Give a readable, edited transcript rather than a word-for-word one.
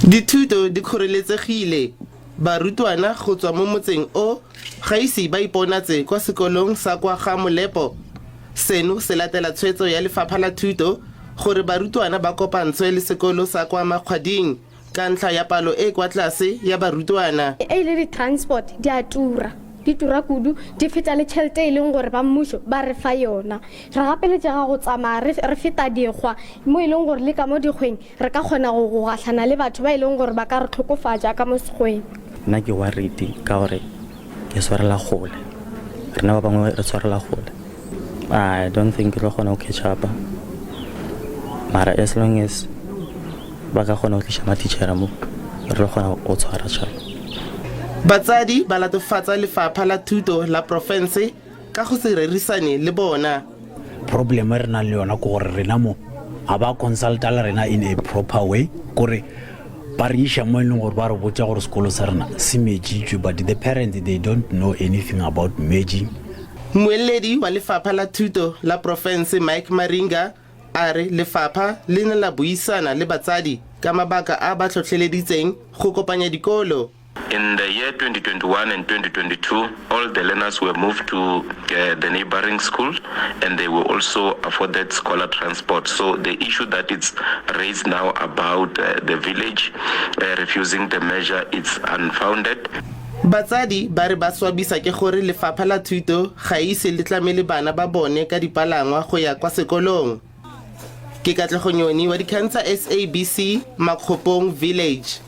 Dithuto di kgoreletsegile. Barutwana go tswa mo motseng o ga ise ba iponatse kwa sekolong sa kwa ga Molepo. Seno se latela tshwetso ya Lefapha la Thuto gore barutwana ba kopantshwe le sekolo sa kwa Makgwading ka ntlha ya palo e kwa tlase ya barutwana. E le di-transport di a tura, di tura kudu, di feta le tšhelete e leng gore ba mmušo ba re fa yona. Re gapeletšega go tsamaya re, re feta dikgwa mo e leng gore le ka mo dikgweng Re ka kgona go go gahlana le batho ba e leng gore ba ka re hlokofatša ka mo sekgweng. Nna ke worried ka gore ke swarela kgole, rena ba bangwe re swarela kgole. I don't think ke tlo kgona go catch up-a mara as long as ba ka kgona go tliša mathitšhere mo re tlo kgona go tshwara tšhaba. Batsadi ba latofatsa lefapha la thuto la profense ka go se rerisane le bona. Problem e re nang le yona ke gore rena mo ga ba consulta le rena in a proper way, kore ba re iša mo e leng gore ba re botša gore sekolo sa rena se mergitšwe but the parents they don't know anything about merging. Mmueledi wa Lefapha la Thuto la profense Mike Maringa a re lefapha le ne la buisana le batsadi ka mabaka a ba hlohleleditseng go kopanya dikolo. In the year 2021 and 2022, all the learners were moved to uh, the neighboring school and they were also afforded scholar transport. So the issue that it's raised now about uh, the village uh, refusing the measure, it's unfounded. Batsadi ba re ba swabisa ke gore lefapha la thuto ga ise le tlamele bana ba bone ka dipalangwa go ya kwa sekolong. Ke Katlego Nyoni wa dikgang tsa SABC, Makgopong Village.